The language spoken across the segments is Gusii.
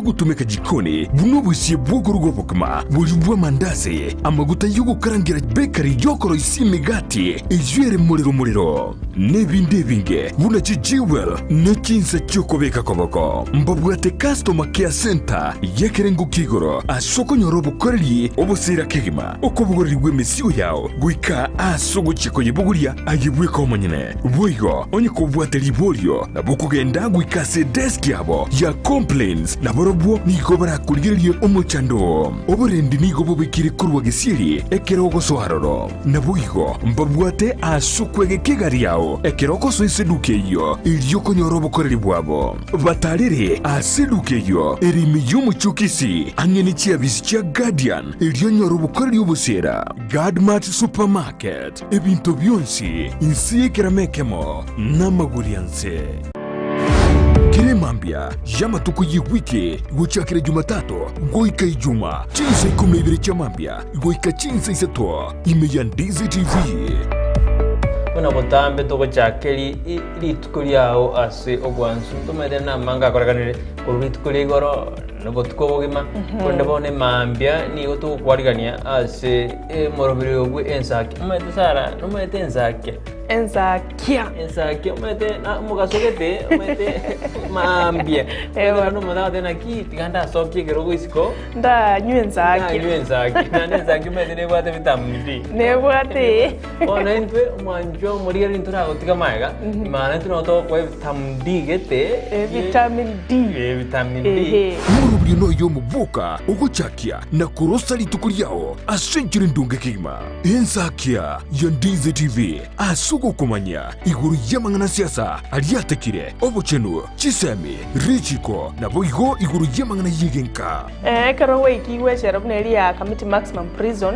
yogotumeka jikoni buna obosie bw'okoruga obokima, boria bw'amandasi, amaguta y'ogokarangera bakery y'okoroisia emegati eyio ere morero morero, na ebinde ebinge buna chijewel ne chinsa chi'okobeka koboko. Mbabwate Customer Care Centre y'ekerengo kia igoro ase okonyora obokoreri obosira kegima, okobogoreri bw'emesigo yao goika ase ogochia koyebogoria aye bweka omonyene. Boigo, onye kobwate riborio, nabo okogenda goika ase edesk yabo ya complaints, na barobwo nigo barakorigererie omochando oo. Oborendi nigo bobekire korwa gesieri ekero ogosoa aroro. Naboigo mbabwate ase okwegeka egari yao ekero ogosoa eseduka eyio, erio okonyora obokoreri bwabo. Batarere ase eduka eyio ere ime y'omochie o Kisii, ang'e ne chiabisi chia Guardian, erio onyore obokoreri obosiera. Guardmart Supermarket, ebinto bionsi inse y'ekerama ekemo namagori anse. Kera emambia y'amatuko y'ewiki gochakera Jumatatu goika Ijuma, chinsa ikomi na ibere chia mambia goika chinsa isato, ime ya Ndizi TV. Buna botambe togochaka rituko riao ase obwansu, ntomaete namange akorekanire korwa rituko ria igoro na obotuko obogima, korende bono emambia nigo togokwarigania ase omoroberi obwe ensaki. Omanyete Sarah, nomanyete ensakia? Ensakia. Ensakia omanyete na omogaso gete, omanyete mambia. Ewa. Omanyete omonto agoteba naki tiga ndasokie ekerogo isiko. Ndanywe ensakia. Ndanywe ensakia. Naende ensakia omanyete nebwate vitamin D. Nebwate. Bono intwe omwanchwa omorigereria ntoragotiga magega, maana intwe nabo togokoa evitamin D gete. Eh, vitamin D. Eh, vitamin D. Ehe. Omorobio noyo omoboka ogochakia na korosa rituko riao ase enchera endonge kegima. Ensakia ya Ndizi TV ase ogokomanya igoro y'amang'ana siasa aria atekire, obochenu, chisemi, richiko, naboigo igoro y'amang'ana y'egenka. Eh, ekero gwaikigwe echela buna eria ya Kamiti Maximum Prison,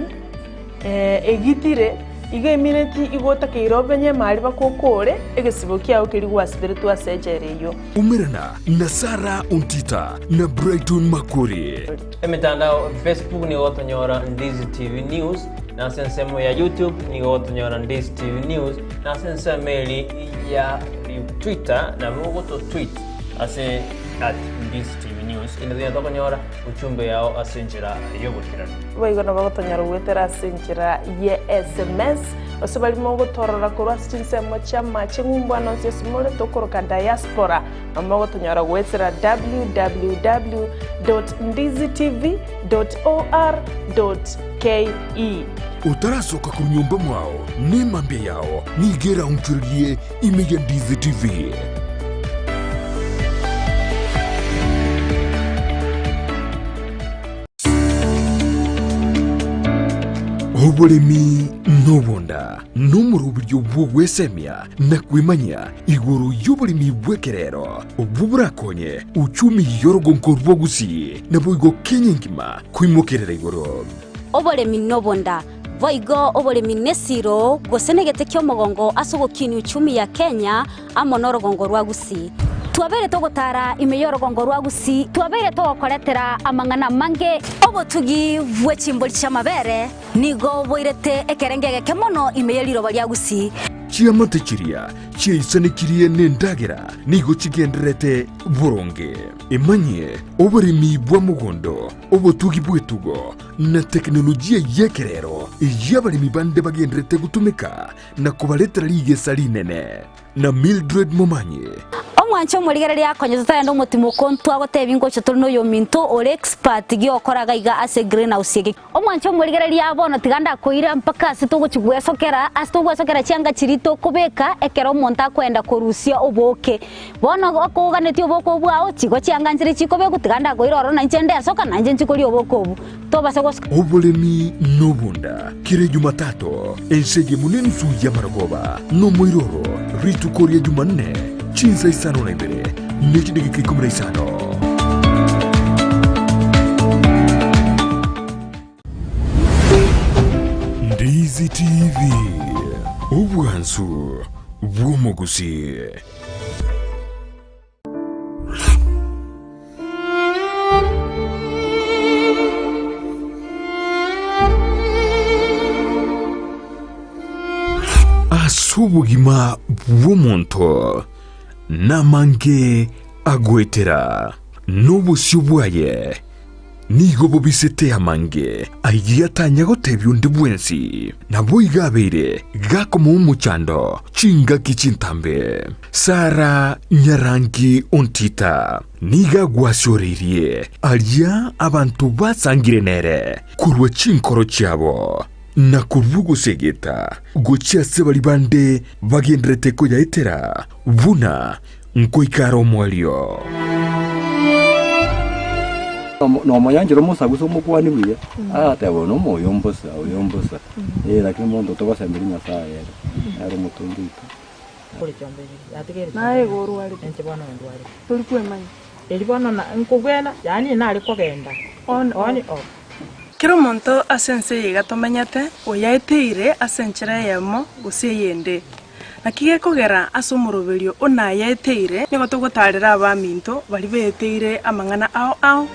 eh, egitire, iga emineti igo otakeire obenye emari baka okore egesibo kiao keria gwasiberetwe ase echela eyio. Umerana na Sarah Ontita na Brighton Makori. Emetandao Facebook nigo ogotonyora Ndizi TV News, na ase ensemo ya YouTube nigo ogotonyora Ndizi TV News, na ase ensemo eri ya Twitter nabo ogototweet ase at Ndizi TV News. Inde tonya tokonyora uchumbe yao ase enchera y'oboikeranu. Boigo nabo gotonyora goetera ase enchera ye sms, gose baria mogotorora korwa ase chinsemo chi'amache ng'umbu ande onsi ase more tokoroka diaspora, nabo mogotonyora goetera www dot ndizitv dot or dot ke. Otarasoka korwa nyomba mwao, nemambia yao nigo eraonchorerie ime ya Ndizi TV. Oboremi nobonda nomoroberio bw'ogwesemia na kwemanyia igoro y'oboremi bw'ekerero obwo borakonye uchumi y'orogonko rwa Gusii naboigo Kenya engima koimokerera igoro. Oboremi nobonda, boigo oboremi nesiro gose negete ki'omogongo ase ogokinia uchumi ya Kenya amo norogongo rwa Gusii. Twabeire togotara ime y'orogongo rwa Gusii, twabeire togokoretera amang'ana amange. Obotugi bwe chimbori chi'amabere nigo boirete ekerengo egeke mono ime ye riroba ria Gusii. Chiamate chiria chiaisanekirie nendagera nigo chigendererete boronge. Emanyie oboremi bwa mogondo, obotugi bw'etugo, na tekinolojia y'ekerero eyio abaremi bande bagendererete gotumeka na kobaretera rigesa rinene. Na Mildred Momanyi. Omwanche omorigereria akonye totarenda omotimoko ntwagotebia ngocha tore noyominto ore expert giokora gaiga ase greenhouse eke. Omwanche omorigereria bono tiga ndakoira mpaka ase togochi gwesokera ase togwesokera chianga chiria tokobeka ekero omonto akoenda korusia obooke. Bono okoganetie obooke obwo bwao chigo chianga nchire chikobekwa tiga ndakoira ororo nainche ndesoka nainche nchi koria obooke obwo. Tobasa gosoka. Oboremi nobonda, kera Ejumatato, ense eyemo nensu y'amarogoba, nomoiroro, rituko ria Jumanne, chinsa isano na ibere, ne chidageka ikomi na isano. Ndizi TV, obwansu bw'omogusii. Ase obogima bw'omonto namange agoetera. Nobosio bwaye nigo bobisete amange ayio atanya gotebia onde bwensi. Naboigo abeire gakomoa omochando chingaki chintambe. Sara nyarangi ontita nigo agwasioreirie aria abanto basangire nere korwa chinkoro chiabo, na korwa ogosegeta gochia ase baria bande bagendererete koyaetera buna nkoika are omoerio. Nomonyanchera omosagu ase omokuani buya, agateba oyo nomoyo mbosa, oyo mbosa, eh lakini monto togosemeria Nyasaye ere, nere omotongi oito. Naye igo orwarete, tori kwemanya. On off. Kera omonto ase ense eye iga tomenyete, oyaeteire ase enchera eyemo gose eyende. Naki gekogera ase omoroberio o nayaeteire, nigo togotaarera abaminto baria beeteire amang'ana ao ao.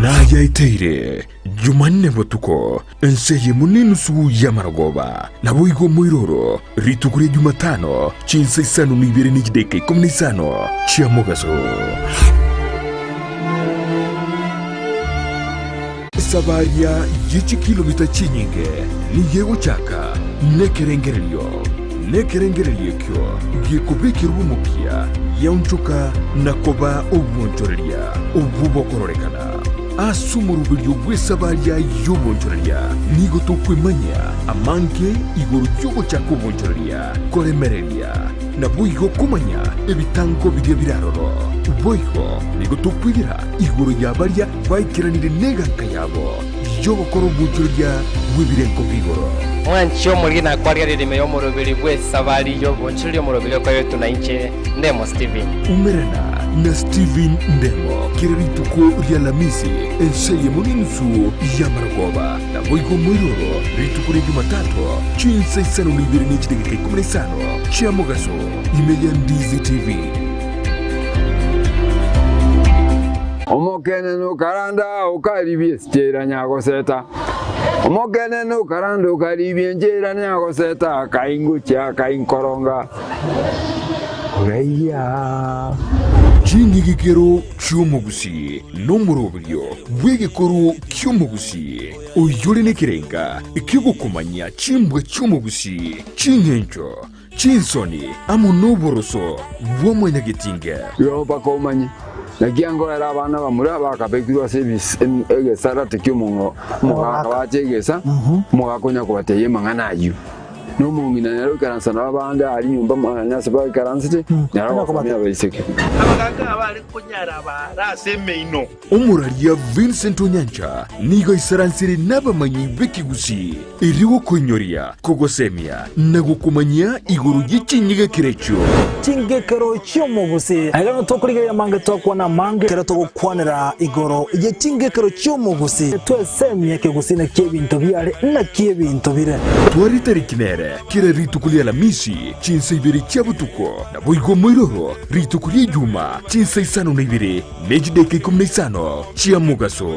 Nayaeteire Jumanne botuko, ense eyemo nenusu y'amarogoba, naboigo omoiroro, rituko ria Jumatano, chinsa isano na ibere ne chidakika ikomi na isano chia mogaso. Esabaria ye chikilomita chinyinge nigo egochaka nekerengererio, nekerengererio ekio gekobekerwa omokia giaonchoka na koba obwonchoreria obwo bokororekana. Ase omoroberio bw'esabaria y'obonchoreria nigo tokwemanyia amange igoro y'ogochaka obonchoreria, koremereria, naboigo komanya ebitango biria bire aroro. Boigo nigo tokwegera igoro ya baria baikeranire neganka yabo y'ogokora obonchoreria bw'ebirengo bi'igoro. Mwanche omoriri nakwarigereria ime y'omoroberi bw'esabari y'obonchoreria omoroberi okoretwe nainche Ndemo Steven. Umerana na Steven Ndemo kera rituko ri'Alamisi ense eyemo n'enusu y'amarogoba, naboigo moiroro rituko ria Jumatatu chinsa isano na ibere ne chidageka ikomi na isano chia mogaso ime ya Ndizi TV. Omokenene okaranda okaribia esichera nyagoseta, Omokenene okaranda okaribia enchera nyagoseta, Akaingochia akainkoronga. Oraiya. Ching'igikero chi'omogusii nomoroberio bw'egekoro ki'omogusii, oyore nekerenga ki'ogokomanyia chimbwa chi'omogusii, ching'encho, chinsoni, amo noboroso bwa mwanyagetinge. Igo mpaka omanye, naki angoera abana bamura bakabekirwe ase egesarate ki'omogaka bache egesa, omogaka onya kobatebia amang'ana ayio. Na omong'ina nere oikaransa nabo abande aria nyomba mwane ase baikaransete, nere ogosomia abaiseke. Abagaaka abare konyara baare ase emeino. Omoraria Vincent Onyancha nigo aisaransire nabamanyi b'ekegusii erio gokoinyoria, kogosemia na gokomanyia igoro ye chinyegekero echio. Chingekero chi'omogusii. Aiga nigo tokorigereria amange twakwana amange ekero togokwanera igoro ye chingekero chi'omogusii. Twesemie ekegusii naki ebinto biare naki ebinto bire. Tware tariki nere kera rituko ri'Alamisi chinsa ibere chia botuko, naboigo moiroro rituko ri'Ejuma chinsa isano na ibere ne chidaeka ikomi na isano chia mogaso.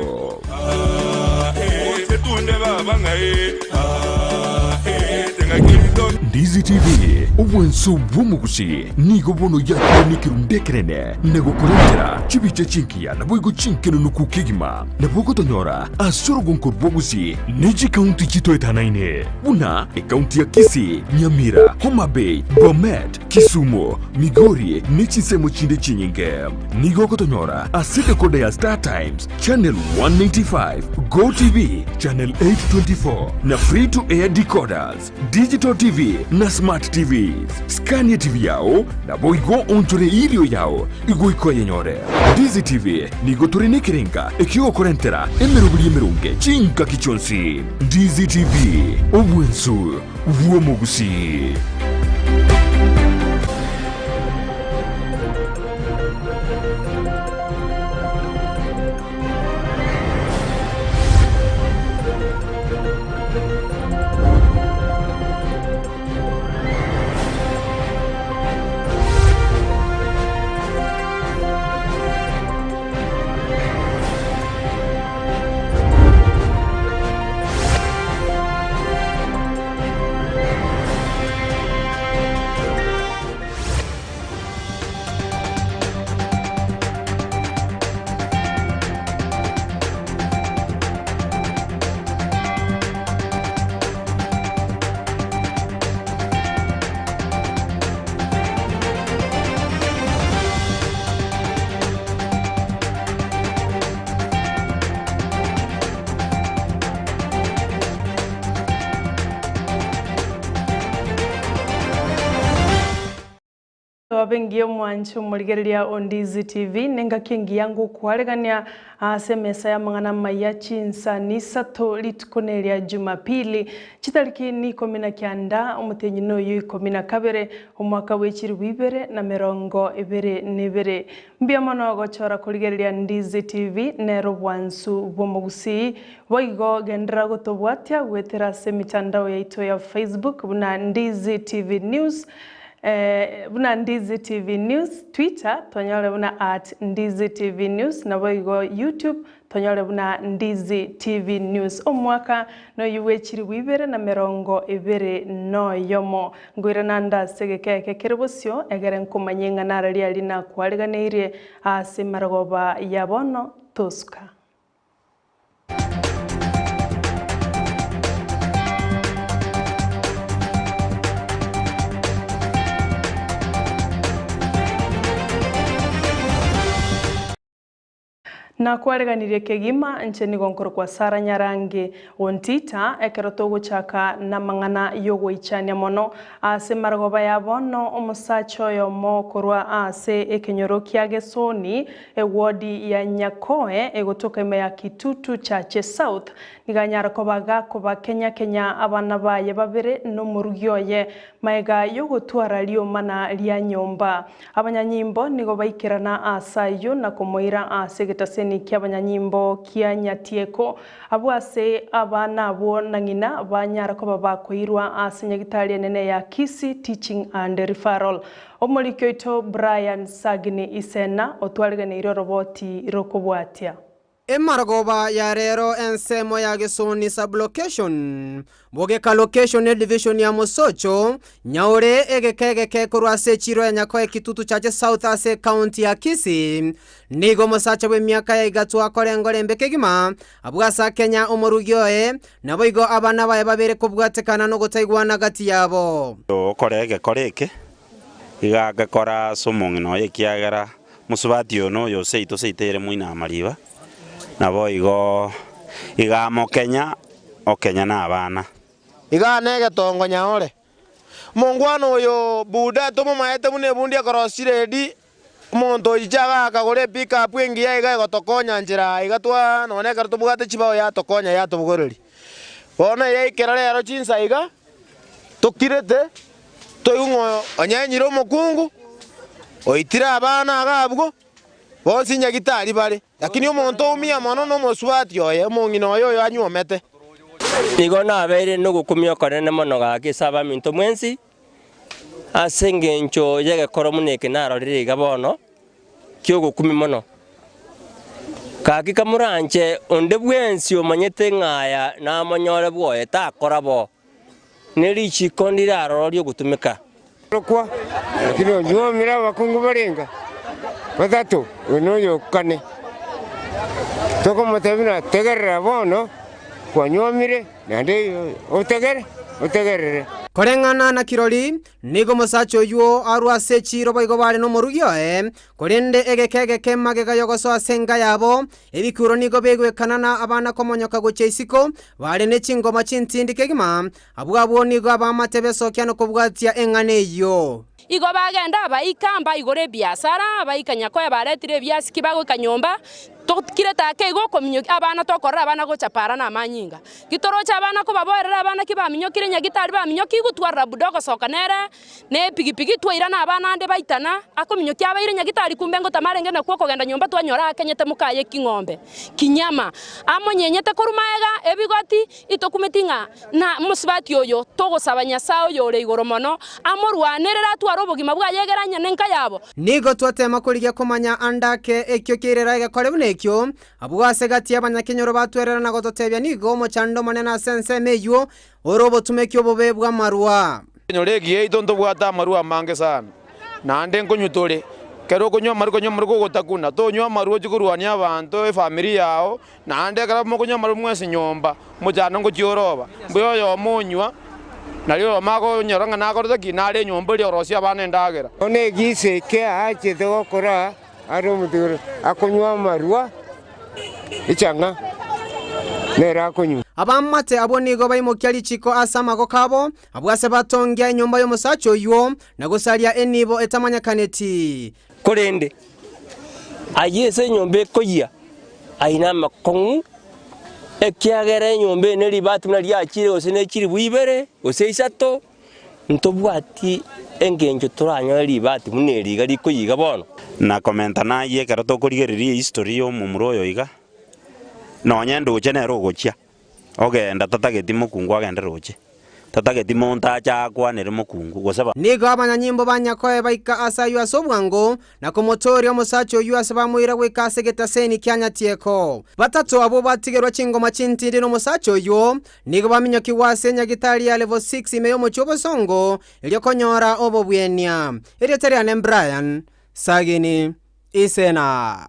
Ndizi TV, obwanso bw'omogusi, nigo bono yakure nekerundu ekenene na gokorentera chibicha chingiya naboigo chinkenunuku kegima. Nabo ogotonyora ase orogonko rw'obogusi ne chikaunti chitoetanaine buna ekaunti ya Kisii, Nyamira, Homa Bay, Bomet, Kisumu, Migori ne chinsemo chinde chinyinge. Nigo ogotonyora ase decoder ya Star Times, Channel 195, Go TV, Channel 824 na Free to Air decoders, Digital TV na Smart TVs. Skania TV yao naboigo onchore erio yao igoika oyenyore. Dizi TV nigo tore nekerenga ekiogokorentera emeroberi emeronge chingaki chionsi. Dizi TV, obwensu bw'omogusii. Babe engiya omwanche omorigereria o Ndizi TV, nengaki engiya ngokwaregania ase emesa y'amang'ana amaya chinsa nisato rituko neria Jumapili, chitariki ni ikomi na kianda omotienyi noyo ikomi na kabere omwaka bwe chilifu ibere na merongo ebere na ebere. Mbuya mono gochora korigereria Ndizi TV nere obwansu bw'omogusii. Boigo genderera gotobwatia goetera ase emitandao yaito ya Facebook buna Ndizi TV News, Buna Ndizi TV News, Twitter tonyore buna at Ndizi TV News naboigo YouTube tonyore buna Ndizi TV News. Omwaka noyio bwechiribu 2021 noyomo. Nkoirana nde ase egeka eke kere bosio egere nkomanye ng'a nararia aria nakwariganeirie ase emarogoba ya bono tosuka. Nakwareganirie kegima, inche nigo nkorokwa Sara Nyarangi Ontita, ekero togochaka namang'ana y'ogoichania mono ase marogoba ya bono, omosacha oyomo korwa ase ekenyoro kia Gesoni, Ewodi ya Nyakoe egotoka ime ya Kitutu Chache South nigo anyare koba gakobakenya-kenya abana baye babere nomorugi oye magega yogotwara riomana ria nyomba. Abanyanyimbo nigo baikerana aase ayio na komoira ase egetaseni ki'abanyanyimbo kia Nyatieko, abwo ase abana abwo na ng'ina banyara koba bakoirwa ase nyagitari enene ya Kisii Teaching and Referral. Omoriki oito Brian Sagini Isena otwarigeneire oroboti rokobwatia. Emarogoba ya rero ensemo ya Gesoni sub-location, Bogeka location edivision ya Mosocho, Nyaore egeka egeke korwa ase echiro ya Nyakoe Kitutu Chache South ase ecounty ya Kisii. Nigo omosacha bw'emiaka ya igatwa akorengora embe kegima abwo ase akenya omorugi oye, naboigo abana baye babere kobwatekana nogotaigwana gati yabo. Okore egekora eke, Iga agekora ase omong'ina oye, ekiagera mosubati oyo noyo oseito seito ere moino amariba, naboigo iga amokenya, okenya nabana. Iga negetongo nyaore. Omongwana oyo Buda tomomaete buna ebundi ekorosia chiredi, omonto ochiche iga akagora epickup engiya iga egotokonya nchera aa iga twa nonya ekero tobwate chibao yatokonya yatobogoreria. Bono yaikera rero chinsa iga, tokirete. Toigwe ng'a onyenyire omokungu, oitire abana iga abwo, bonsi nyagitari bare, lakini omonto omuya mono nomosubati oye, omong'ina oye oyo anyuomete. Nigo nabeire nogokumia okonene mono gaki ase abaminto mwensi, ase engencho y'egekoro buna eke narorire iga bono, ki'ogokumia mono. Gaki kamoranche onde bwensi omanyete ng'a aya namonyore bwoye, takora bo. Ne richiiko ndire aroro ri'ogotumeka. Korokwa, lakini onyuomire abakungu barenga batato, oyo noyo okane. Tokomotebia ng'a tegerera bono, kwanyuomire, naende otegere, otegerere. Koreng'ana na kirori, nigo omosacha oyio arwe ase echiiro boigo bare nomorugi oye, korende egeka egeke magega y'ogosoa ase enka yabo, Ebikuro nigo bigwekana na abana komonyoka gochia isiko, bare ne chingoma chintindi kegima, abwo abwo nigo abaamate besokia na kobwatia eng'ana eyio. Igo bagenda abaika mbaigora ebiasara, abaika nyakoe baretire ebiasiki bagoika nyomba, tokirete ake igo okominyokia abana tokorora abana gocha para na amanyinga. Gitoroche abana kobaboerera abana ki baminyokire nyagitari baminyokigwe twarora buda ogosoka nere Ne epigipigi twairana abana ande baitana, akominyokia abaire nyagitari kumbe ngotama arenge nakwo okogenda nyomba twanyora akenyete mokaye king'ombe, kinyama, amonyenyete korwa maega ebigoti, itokumeti ng'a na mosubati oyo togosaba Nyasae oyore igoro mono amorwanerere atware obogima bwaye egere anyene enka yabo. Nigo twatema korigia komanya ande ake ekio kiairera egekore buna ekio, abwo ase gati y'abanyakenyoro batwerera na gototebia nigo omochando omonene ase ensemo eyio ore obotumeki obobe bw'amarwa. Ekenyoro eki giaito ntobwate amarwa amange sana, naende nkonywa tore. Ekero okonywa amarwa konywa amarwa kogotakuna, tonywa amarwa ochie korwania abanto, efamiri yao, naende ekero mokonywa amarwa mwensi nyomba, omochando ngochia oroba. Mbuya oyomo onywa, nario oyomo akonyora ng'a nakorete ki? Nare enyomba eria orosie abana endagera. Bono egiisa eke aachete gokora are omotigoro, akonywa amarwa echang'a. Nere akonywa. Abamate abwo nigo baimokia richiko ase amagoko abo, abwo ase batongia enyomba y'omosacha oyio, na gosaria enibo etamanyekaneti. Korende ayio ase enyomba ekoyia aye namakong'u, ekiagera enyomba eye ne ribati buna riachire gose ne chilifu ibere, gose isato, ntobwati engencho toranyore ribati buna eri iga rikoyia iga bono. Na komenta nayio ekero tokorigereria ehistory ya omomura oyo iga, nonye ndoche nere ogochia. Ogenda tatageti mokungu agende roche, tatageti monto ache aakwanere mokungu, gose ba. Nigo abanyanyimbo ba Nyakoe baika ase ayio ase obwango, na komotooria omosacha oyio ase bamoira goika ase egetaseni kia Nyatieko. Batato abwo batigerwa chingoma chintindi nomosacha oyio, nigo baminyokigwa ase enyagitari ya Level 6 ime y'omochie obosongo, erio konyora obobwenia. Erieta riane Brian Sagini Isena.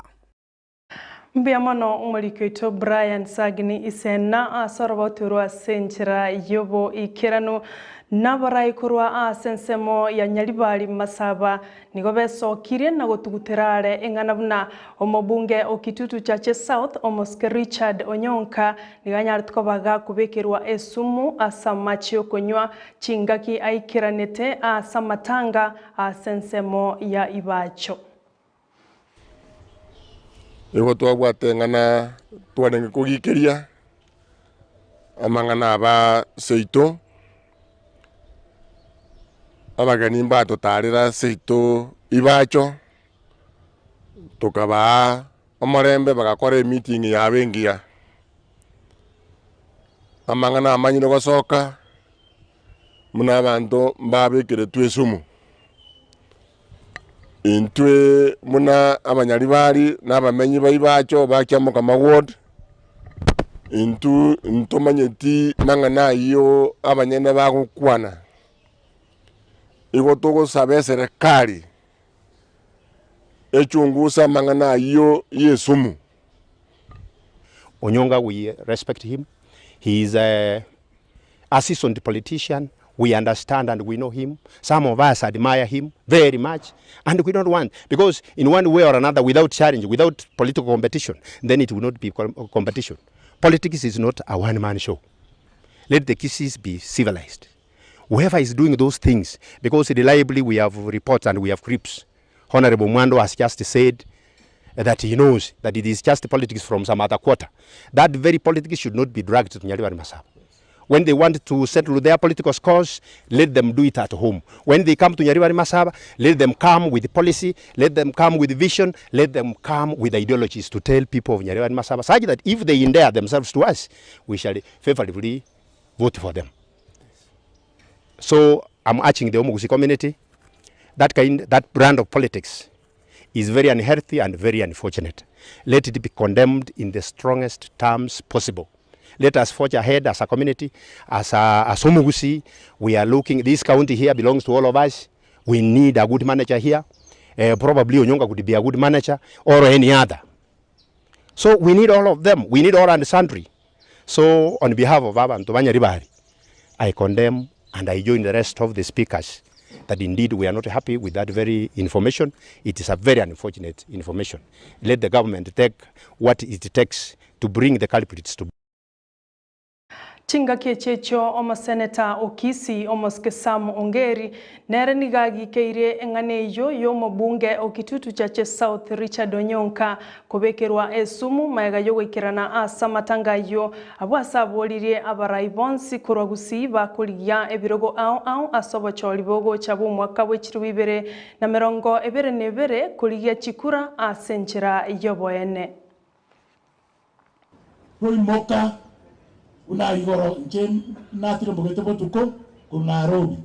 Mbuya mono omoriki oito Brian Sagini Isena ase orobaote orwo ase enchera y'oboikeranu. Nabarai korwa ase ensemo ya Nyaribari Masaba nigo besokirie na gotugutera are eng'ana buna omobunge o Kitutu Chache South omosike Richard Onyonka nigo anyarete koba gakobekerwa esumu ase amache okonywa chingaki aikeranete ase amatanga ase ensemo ya Ibacho. Nigo twabwate eng'ana twarenge kogikeria, amang'ana aba seito, abageni mbatotarera seito ibacho, tokabaa omorembe bagakora emeeting yabo engiya. Amang'ana amanyire gosoka, buna abanto mbabekeretwe esumu. Intwe buna abanyaribari na abamenyi ba Ibacho ba Kiamokama ward, intwe ntomanyeti mang'ana ayio abanyene bagokwana. Igo togosaba eserekari echunguse amang'ana ayio ya esumu. Onyonga we respect him, he is a a seasoned politician, we understand and we know him, some of us admire him very much and we don't want because in one way or another without challenge, without political competition, then it will not be competition. Politics is not a one man show. Let the kisses be civilized. Whoever is doing those things, because reliably we have reports and we have clips. Honorable Mwando has just said that he knows that it is just politics from some other quarter. That very politics should not be dragged to Nyaribari Masaba. When they want to settle their political scores, let them do it at home. When they come to Nyaribari Masaba, let them come with policy, let them come with vision, let them come with ideologies to tell people of Nyaribari Masaba, such that if they endear themselves to us, we shall favorably vote for them. So I'm urging the Omugusi community that kind, that brand of politics is very unhealthy and very unfortunate. Let it be condemned in the strongest terms possible. Let us forge ahead as a community, as a, as Omugusi. We are looking, this county here belongs to all of us. We need a good manager here. Uh, probably Onyonga could be a good manager or any other. So we need all of them. We need all and sundry. So on behalf of Abantu Banyaribari, I condemn and I join the rest of the speakers that indeed we are not happy with that very information. It is a very unfortunate information. Let the government take what it takes to bring the culprits to Chingaki echi echio omoseneta o Kisii, omosike Sam Ongeri, nere nigo agikeirie eng'ana eyio y'omobunge o Kitutu Chache South Richard Onyonka kobekerwa esumu magega y'ogoikerana ase amatanga ayio abwo ase aboririe abarai bonsi korwa Gusii bakorigia ebirogo ao ao ase obochori bogocha bw'omwaka bwe chilifu 2022 korigia chikura ase enchera y'oboene. Toimoka buna igoro inche natirimogete botuko korwa Nairobi.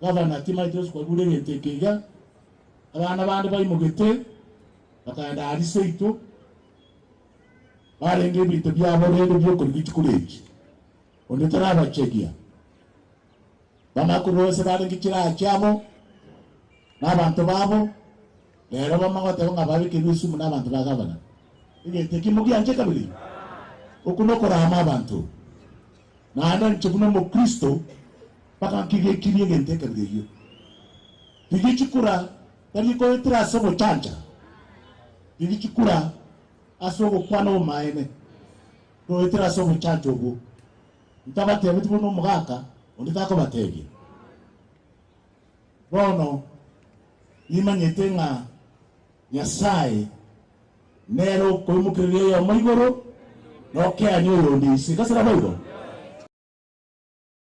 Gavana timaete gose kwarure egento eke iga, abana bande baimogete bakaenda aria seito, barenge ebinto biabo rende biokorigia chikura echi, onde tarabachegia. Bamanya korwa ase barenge chiraha chiabo na abanto babo, rero bamanya goteba ng'a babekerwe esumu na abanto ba gavana. Egento ekio mogianche kabere? Okwo nokorama abanto. Naende inche buna omokristo mpaka nkigekirie egento ekabira eyio. Rigia chikura tari koetera ase obochancha, rigia chikura ase ogokwana obomaene. Goetera ase obochancho obwo, ntabatebetie buna omogaka onde takobatebia. Bono nimanyete ng'a Nyasae nere okoimokereria oyomo igoro, na okeania oyonde inse. Gose naboigo?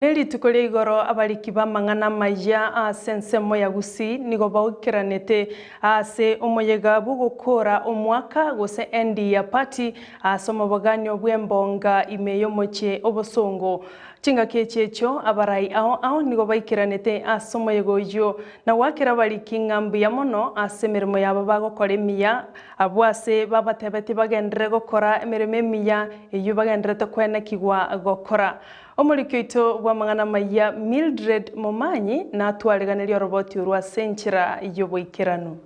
Ne rituko ria igoro abariki b'amang'ana amaya ase ensemo ya Gusii nigo baikeranete ase omoyega bw'ogokoora omwaka gose end year party ase omoboganio bw'embonga ime y'omochie obosongo. Chingaki echi echio abarai ao ao nigo baikeranete ase omoyega oyio na goakera abariki ng'a mbuya mono ase emeremo yabo bagokora emiya abwo ase babatebetie bagenderere gokora emeremo emiya eyio bagendererete koenekigwa gokora. Omoriki oito bw'amang'ana amayia Mildred Momanyi natwareganerie oroboti orwo ase enchera y'oboikeranu.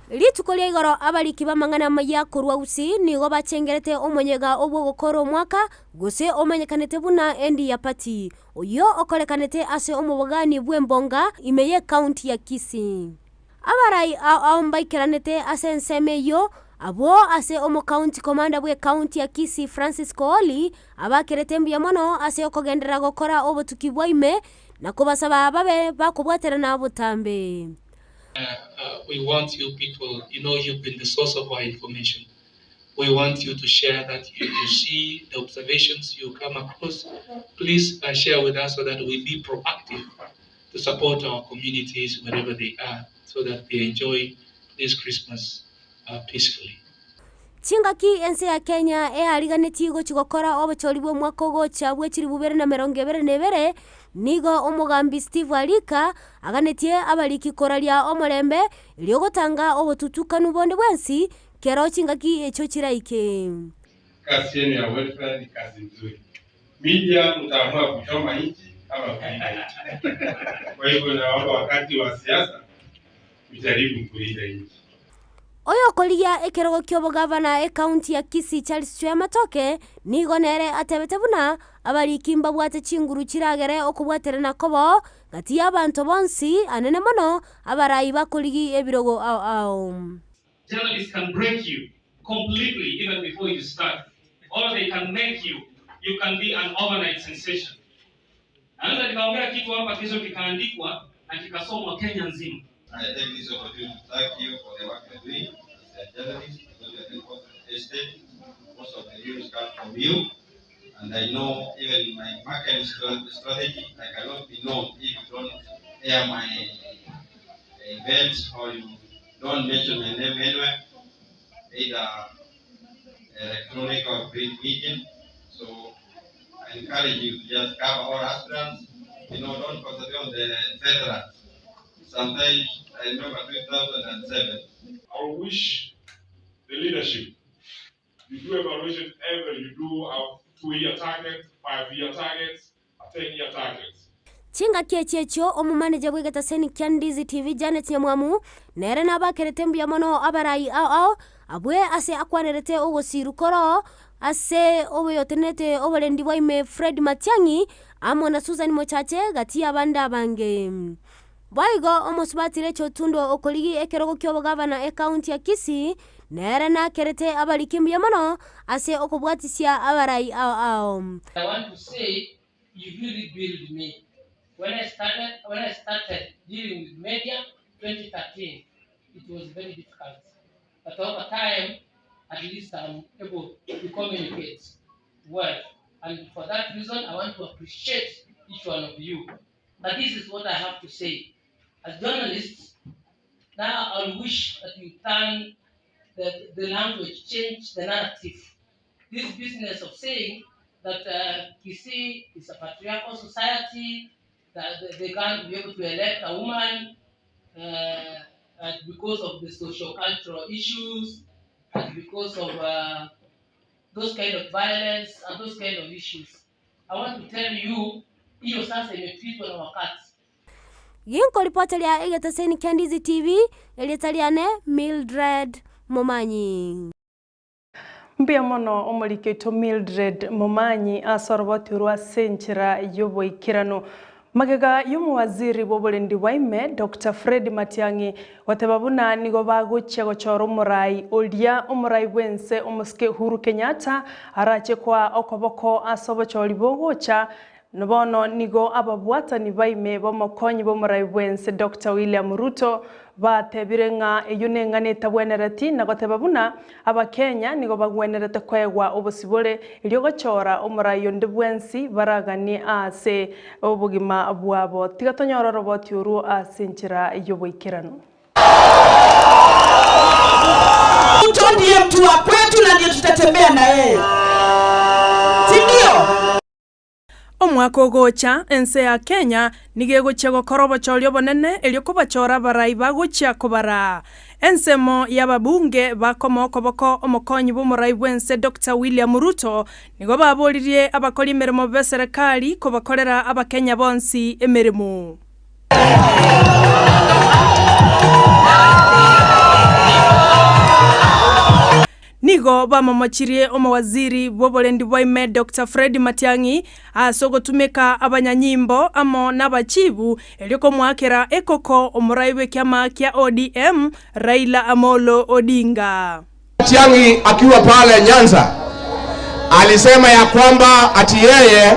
Rituko ria igoro abariki b'amang'ana amayia korwa Gusii nigo bachengerete omoyega obw'ogokora omwaka, gose omanyekanete buna Endi ya Party, oyio okorekanete ase omobogani bw'embonga ime y'ecounty ya Kisii. Abarai ao ao mbaikeranete ase ensemo eyio, abwo ase omocounty commander bw'ecounty ya Kisii Francis Kooli abakerete mbuya mono ase okogenderera gokora obotuki bwa ime na kobasaba babe bakobwaterana botambe. We want you people, you know you've been the source of our information. We want you to share that you, you see the observations you come across. Please uh, share with us so that we be proactive to support our communities wherever they are so that they enjoy this Christmas uh, peacefully. Chingaki ense ya Kenya eariganetie gochia gokora obochori bw'omwaka ogocha bwe chilifu bibere na emerongo ebere na ebere, nigo omogambi Steve Arika aganetie abariki koraria omorembe erio gotanga obotutukanu bonde bwensi kero chingaki echio chiraike. Kazi yenu ya welfare ni kazi nzuri. Media mtaamua kuchoma nchi ama kulinda nchi. Kwa hivyo naomba wakati wa siasa mjaribu kulinda nchi. Oyokorigia ekerogo ki'obogavana ekaunti ya Kisii Charles Chweya Matoke nigo nere atebete buna abariki mbabwate chinguru chiragere okobwaterana kobao gati y'abanto bonsi anene mono abarai bakorigi ebirogo ao ao. Journalists can break you completely even before you start or they can make you, you can be an overnight sensation. Naweza nikaongea kitu hapa kesho kikaandikwa na kikasomwa Kenya nzima. I take this opportunity to thank you for the work you're doing as a journalist, because you are the voice of the state. Most of the news come from you. And I know even my marketing strategy, I cannot be known if you don't air my events or you don't mention my name anywhere, either electronic or print media. So I encourage you to just cover all aspirants. You know, don't concentrate on the veterans. Sometimes I remember 2007. I wish the leadership you do evaluation every, you do a two-year target, five-year targets, a 10-year target. Chingaki echi echio omomaneja bw'egetaseni kia Ndizi TV Janet Nyamwamu nere nabakerete mbuya mono abarai ao ao abwe ase akwanerete ogosiru koroo ase oboyotenenete oborendi bwa ime Fred Matiang'i amo na Susan Mochache gati y'abande abange. Boigo omosubati Rachel Otundo okorigi ekerogo ki'obogavana ekaunti ya Kisii nere nakerete abariki mbuya mono ase okobwatisia abarai ao ao. I want to say you really build me when I started when I started dealing with media 2013 it was very difficult but over time at least I'm able to communicate well and for that reason I want to appreciate each one of you but this is what I have to say as journalists now I wish that you turn the, the language change the narrative this business of saying that uh, Kisii is a patriarchal society, that they can't be able to elect a woman uh, because of the social cultural issues, and because of uh, those kind of violence and those kind of issues. I want to tell you, hiyo sasa imepitwa na wakati. Ginkoripoteria egetaseni kia Ndizi TV, erieta riane Mildred Momanyi. Mbuya mono omoriki oito Mildred Momanyi ase oroboti orwo ase enchera y'oboikeranu. Magega y'omowaziri bw'oborendi bwa ime, Doctor Fred Matiang'i, goteba buna nigo bagochia gochora omorai oria omorai bw'ense omosike Uhuru Kenyatta arache koa okoboko ase obochori bogocha, bono nigo ababwatani ba ime b'omokonyi bw'omorai bw'ense Doctor William Ruto batebire ng'a eyio neng'ana etabwenereti na goteba buna Abakenya nigo bagwenerete koegwa obosibore erio gochora omorai onde bwensi baraganie aase obogima bwabo. Tiga tonyore oroboti orwo ase enchera y'oboikeranu. Ruto ndiye mtu wa kwetu na ndiye tutatembea na yeye, si ndio? Omwaka ogocha, ense ya Kenya nigo egochia gokora obochori obonene erio kobachora abarai bagochia kobaraa. Ensemo y'ababunge bakomoa okoboko omokonyi bw'omorai bw'ense Doctor William Ruto nigo baboririe abakori emeremo b'eserekari kobakorera abakenya bonsi emeremo. Nigo bamomochirie omowaziri bw'oborendi bwa ime Doctor Fred Matiang'i ase ogotumeka abanyanyimbo amo nabachibu erio komoakera ekoko omorai bw'ekiama kia ODM Raila Amolo Odinga. Matiang'i akiwa pale Nyanza alisema ya kwamba ati yeye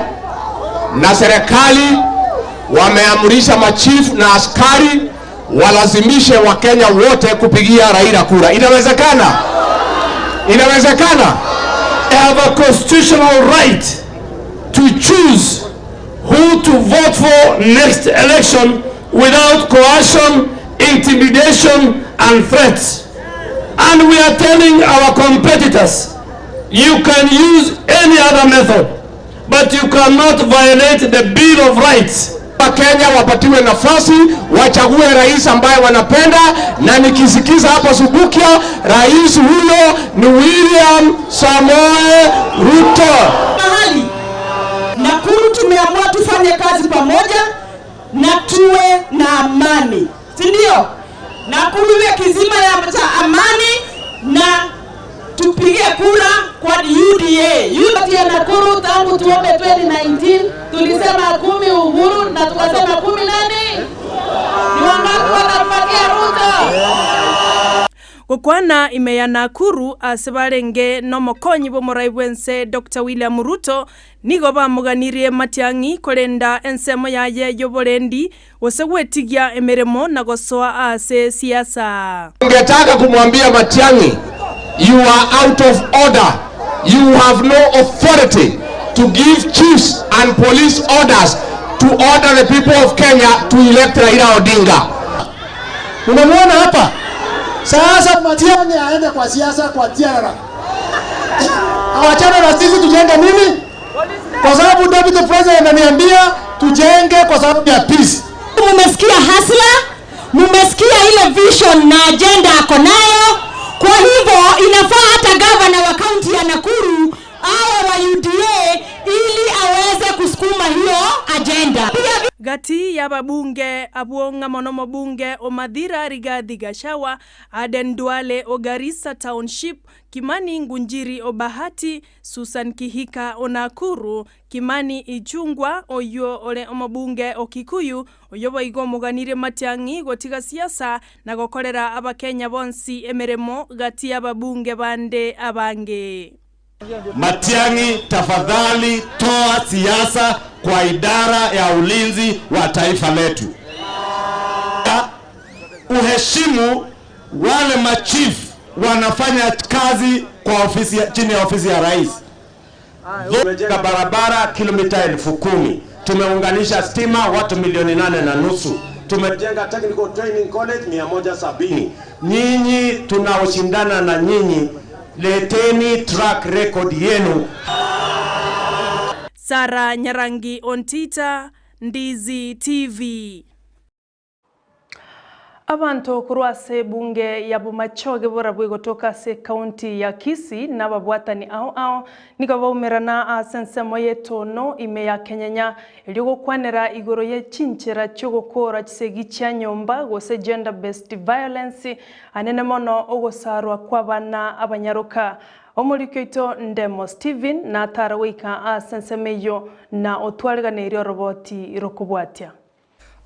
na serikali wameamrisha machifu na askari walazimishe Wakenya wote kupigia Raila kura. Inawezekana? Inawezekana? They have a constitutional right to choose who to vote for next election without coercion, intimidation and threats. And we are telling our competitors, you can use any other method, but you cannot violate the Bill of Rights. Wakenya wapatiwe nafasi wachague rais ambaye wanapenda, na nikisikiza hapa Subukia, rais huyo ni William Samoei Ruto. Mahali Nakuru tumeamua tufanye kazi pamoja na tuwe na amani, si ndio? Nakuru iwe kizima ya cha amani na tupige kura kwa UDA. UDA ya Nakuru tangu tuombe 2019 tulisema 10 Uhuru na tukasema 10 nani? Ni wangapi watampatia Ruto? Gokwana ime ya Nakuru ase barenge nomokonyi bw'omorai bw'ense Doctor William Ruto nigo bamoganirie Matiang'i korenda ensemo yaye y'oborendi gose gwetigia emeremo na gosoa ase siasa. Ningetaka kumwambia Matiang'i, you are out of order. You have no authority to give chiefs and police orders to order the people of Kenya to elect Raila Odinga. Unamwona hapa sasa, Matiang'i aende kwa siasa kwa tiara, awachane na sisi, tujenge nini? Kwa sababu Deputy President ananiambia tujenge kwa sababu ya peace. Mumesikia hasla, mumesikia ile vision na agenda ako nayo. Kwa hivyo inafaa hata gavana wa kaunti ya Nakuru awe wa UDA ili aweze kusukuma hiyo agenda. Gati y'ababunge abwo ng'amo nomobunge o Mathira Rigathi Gachagua, Aden Duale o Garissa Township, Kimani Ngunjiri o Bahati, Susan Kihika o Nakuru, Kimani Ichung'wa oyio ore omobunge o Kikuyu, oyio boigo omoganire Matiang'i gotiga siasa na gokorera Abakenya bonsi emeremo gati y'ababunge bande abange. Matiang'i, tafadhali toa siasa kwa idara ya ulinzi wa taifa letu. Uheshimu wale machief wanafanya kazi kwa ofisi ya, chini ya ofisi ya rais. Tumejenga barabara kilomita 10,000, tumeunganisha stima watu milioni 8.5, tumejenga technical training college 170. Nyinyi tunaoshindana na nyinyi, leteni track record yenu. Sarah Nyarangi Ontita, Ndizi TV. Abanto korwa ase ebunge ya Bomachoge borabwo egotoka ase ekaunti ya Kisii na ababwatani ao ao nigo baumerana ase ensemo y'etono ime ya Kenyenya erio gokwanera igoro ye chinchera chi'ogokoora chisegi chia nyomba gose gender based violence anene mono ogosarwa kw'abana abanyaroka. Omoriki oito Ndemo Stephen natara goika ase ensemo eyio na otwareganeirie oroboti rokobwatia.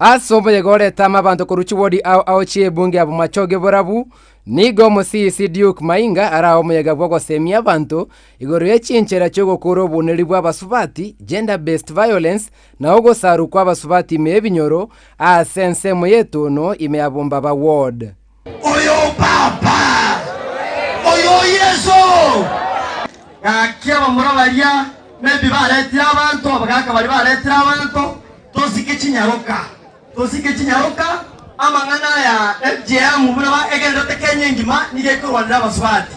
Ase omoyega oretame abanto korwa chiwodi ao ao chi'ebunge ya Bomachoge Borabu, nigo omosisi Duke Mainga arae omoyega bw'ogosemia abanto igoro ye chinchera chi'ogokura oboneri bw'abasubati, gender based violence, na ogosarwa kw'abasubati ime y'ebinyoro ase ensemo y'etono ime ya Bombaba Ward. Oyo Papa, oyo Yeso. Gaki abamura baria maybe baretire abanto, abagaka baria baretire abanto, tosike chinyaroka, tosike chinyaroka, amang'ana aya FGM buna ba egenderete Kenya engima nigo ekorwanera abasubati.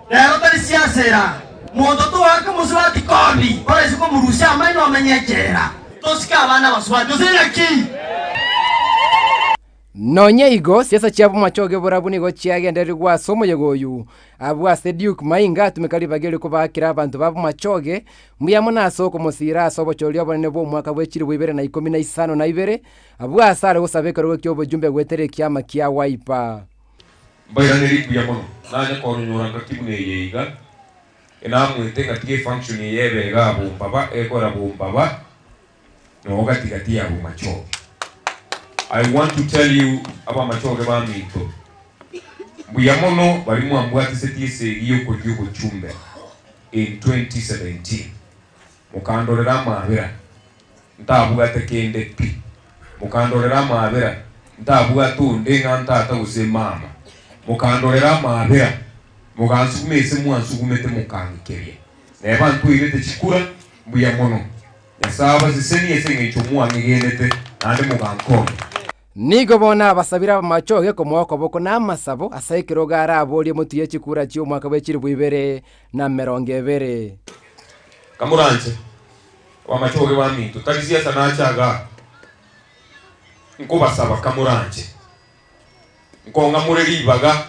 Rero tari siasa era, monto togoaka mosubati kobi, oraise komorusia amaino amenye echela. Tosike abana abasubati, gose naki? Nonya igo, siasa chiabo machoge borabwo nigo chiagendererigwe ase omoyega oyu. Abwo ase Duke Mainga atumeka ribaga erio kobaakera abanto babo machoge, mbuya mono ase okomosiira ase obochori obonene bw'omwaka bwe chilifu ibere na ikomi na isano na ibere, abwo ase are gosaba ekerogo ki'obojumbe goetera ekiama kia Wiper. Mbairanerie mbuya mono, nanye koronyora ngaki buna eye iga, enamwete ng'a tiga efunction eye ebe igaa bombaba, egekora bombaba, Noo gati gati ya bomachoge. I want to tell you abamachoge baminto, mbuya mono baria mwambwatisetie esegi yokoria obochumbe in 2017. Mokandorera amabera ntabwate kende pi. Mokandorera amabera ntabwate onde ng'a ntata gose mama. Mokandorera amabera mogansuguma ase mwansugumete mokang'ikeria. Neba ntwairete chikura, mbuya mono. Nyasae abasesenie ase engencho mwang'egenete naende mogankonya. Nigo bono abasabire abamachoge komoa okoboko na amasabo ase ekerogo araborie motwe ye chikura chi'omwaka bwe chilifu ibere na emerongo ebere. Kamoranche, abamachoge baminto, tari siasa nache igaa, nkobasaba kamoranche, nkong'amore ribaga,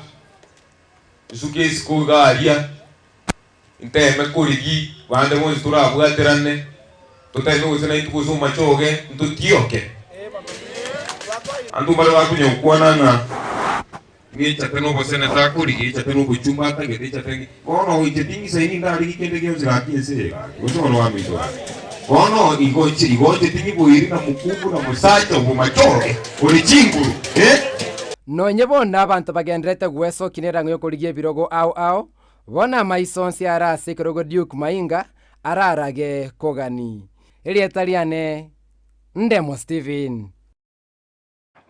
nsuke isiko iga aria, Nteeme korigia bande bonsi torabwaterane, toteme gose naintwe gose omachoge, ntotioke. Abanto mbare bakonya gokwana ng'a ng'echate noboseneta akorigia, echate nobochumba atagete, echate ng'i. Bono inche tingisaini ndarigie kende gionsi gaki ense eye gaki, gose bono baminto gaki. Bono igo inche igo inche tinyiboiri na mokungu na mosacha obomachoge ore chinguru, eh. Nonye bono abanto bagendererete gwesokia nerang'o y'okorigia ebirogo ao ao, Bono amaiso onsi are ase ekerogo Duke Mainga ararage kogani. Erieta riane Ndemo Stephen.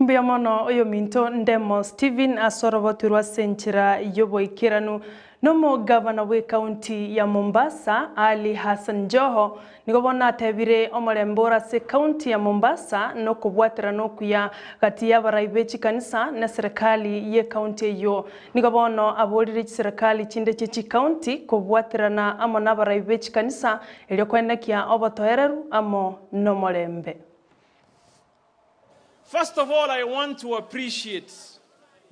Mbuya mono oyominto Ndemo Stephen ase oroboti rwa ase enchera y'oboikeranu. Nomogavana bw'ecounty ya Mombasa Ali Hassan Joho Nigo bono atebire, Omorembe ore ase ekaunti ya Mombasa nokobwaterana okuya gati y'abarai be chikanisa na eserekari y'ekaunti eyio. Nigo bono aborire chiserekari chinde chie chikaunti kobwaterana amo nabarai be chikanisa erio koenekia obotoereru amo nomorembe. First of all, I want to appreciate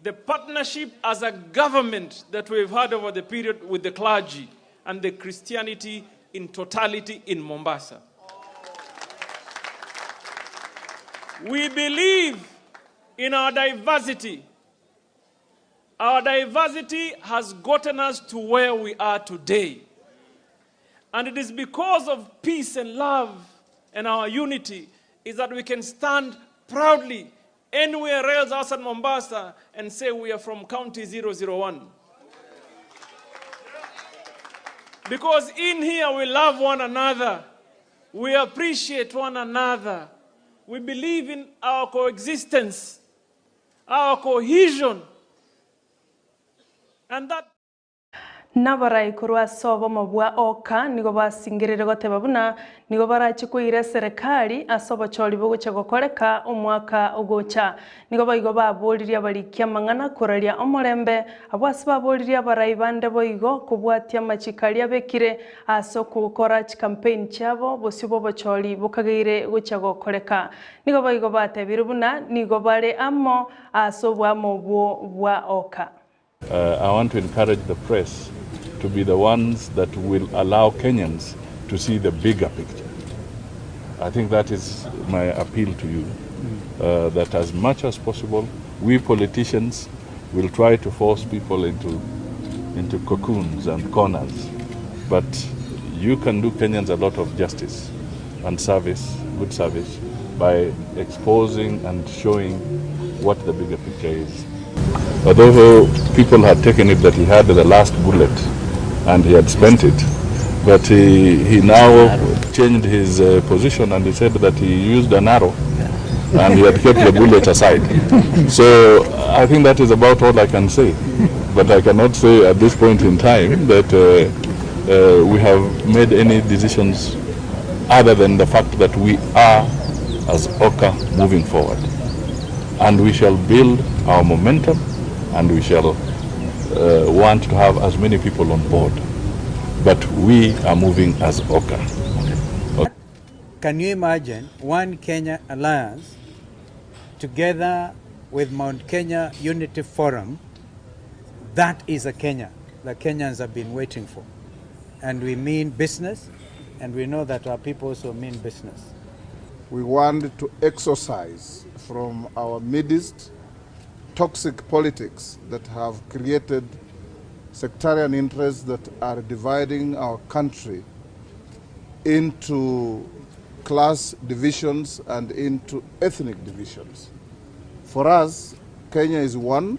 the partnership as a government that we've had over the period with the clergy and the Christianity in totality in Mombasa. We believe in our diversity. Our diversity has gotten us to where we are today. And it is because of peace and love and our unity is that we can stand proudly anywhere else outside Mombasa and say we are from County 001. Because in here we love one another, we appreciate one another, we believe in our coexistence, our cohesion. And that Nabarai korwa ase obomo bwa Oka nigo basingerire goteba buna nigo barache koira eserekari ase obochori bogochia gokoreka omwaka ogocha. Nigo boigo baboririe abariki amang'ana koraria omorembe, abwo ase baboririe abarai bande boigo kobwatia amachiko aria abekire ase okogokora chikampeini chiabo bosio bw'obochori bokageire gochia gokoreka. Nigo boigo batebire buna nigo bare amo ase oboamo obwo bwa Oka. Uh, I want to encourage the press to be the ones that will allow Kenyans to see the bigger picture. I think that is my appeal to you, uh, that as much as possible, we politicians will try to force people into, into cocoons and corners. But you can do Kenyans a lot of justice and service, good service, by exposing and showing what the bigger picture is. Although people had taken it that he had the last bullet and he had spent it, but he, he now changed his uh, position and he said that he used an arrow and he had kept the bullet aside. So I think that is about all I can say. But I cannot say at this point in time that uh, uh, we have made any decisions other than the fact that we are, as OCA, moving forward. And we shall build our momentum and we shall uh, want to have as many people on board. But we are moving as OCA. Okay. Can you imagine one Kenya Alliance together with Mount Kenya Unity Forum? That is a Kenya that Kenyans have been waiting for. And we mean business, and we know that our people also mean business. We want to exercise from our midst toxic politics that have created sectarian interests that are dividing our country into class divisions and into ethnic divisions. For us, Kenya is one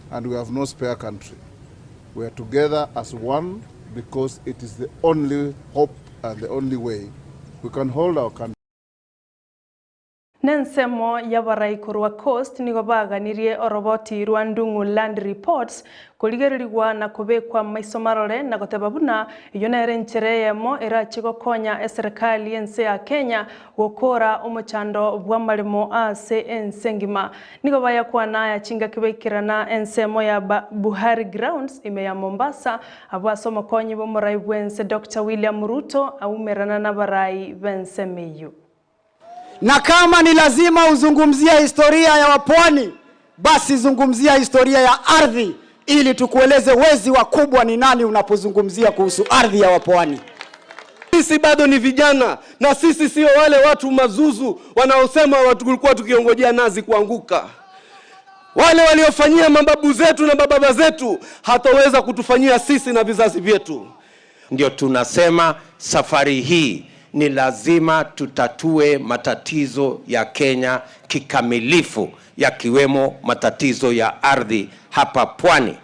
and we have no spare country. We are together as one because it is the only hope and the only way we can hold our country. Nensemo y'abarai korwa Coast nigo baganirie oroboti rwa Ndung'u Land Reports korigererigwa na kobekwa maiso marore na goteba buna eyio nere enchera eyemo erache gokonya eserekari y'ense ya Kenya gokora omochando bw'amaremo ase ense engima. Nigo bayakwana aya chingaki baikerana ensemo ya Buhari Grounds ime ya Mombasa abwo ase omokonyi bw'omorai bw'ense Doctor William Ruto aumerana nabarai b'ensemo eyio. Na kama ni lazima uzungumzie historia ya wapwani, basi zungumzia historia ya ardhi ili tukueleze wezi wakubwa ni nani unapozungumzia kuhusu ardhi ya wapwani. Sisi bado ni vijana na sisi sio wale watu mazuzu wanaosema tulikuwa tukiongojea nazi kuanguka. Wale waliofanyia mababu zetu na mababa zetu hataweza kutufanyia sisi na vizazi vyetu. Ndio tunasema safari hii ni lazima tutatue matatizo ya Kenya kikamilifu, yakiwemo matatizo ya ardhi hapa pwani.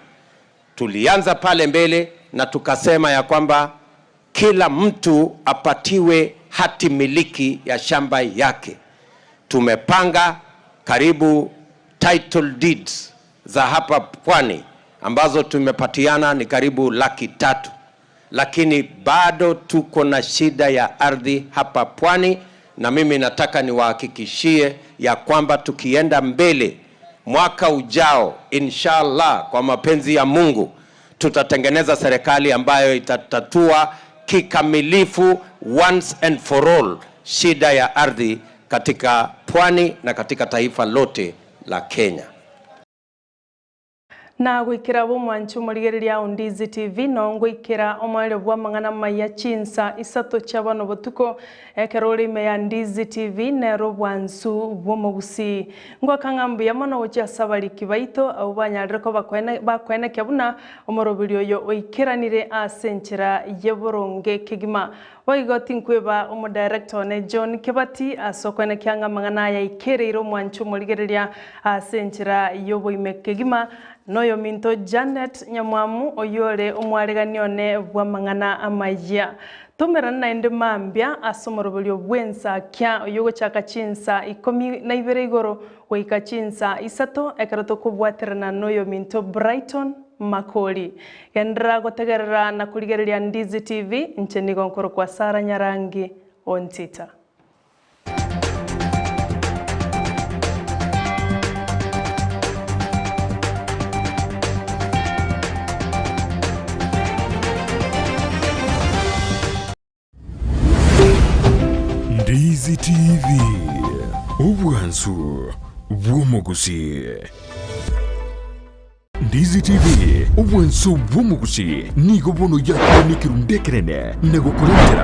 Tulianza pale mbele na tukasema ya kwamba kila mtu apatiwe hati miliki ya shamba yake. Tumepanga karibu title deeds za hapa pwani ambazo tumepatiana ni karibu 300,000, lakini bado tuko na shida ya ardhi hapa pwani, na mimi nataka niwahakikishie ya kwamba tukienda mbele mwaka ujao, inshallah, kwa mapenzi ya Mungu, tutatengeneza serikali ambayo itatatua kikamilifu once and for all shida ya ardhi katika pwani na katika taifa lote la Kenya. Na goikera bomwanchi omorigereria Ondizi TV nongoikera omwere bw'amang'ana maya chinsa isato chia bono botuko ekero ore ime ya Ndizi TV nero bwansu bw'omogusi ngwaka mbuya mono gochia ase abariki baito abo banyarire ko bakwenekia buna omoroberi oyo oikeranire ase enchera y'oboronge kegima boigo tinkweba omodirector one John Kebati ase okwenekia ng'a amang'ana aya aikereire omwanchi omorigereria ase enchera y'oboime kegima noyo minto Janet Nyamwamu oyore omwaregani one bw'amang'ana amaya tomerana naende mambia ase omoroberi bwensakia oyo ogochaka chinsa 12 igoro goika chinsa 3 ekero tokobwaterana noyo minto Brighton Makori. Genderera gotegerera na korigereria Ndizi TV, inche nigo nkorokwa Sarah Nyarangi Ontita. Ndizi TV, obwansu bw'omogusii. Ndizi TV, obwansu bw'omogusii nigo bono yakire nekerundu ekerene na gokorentera.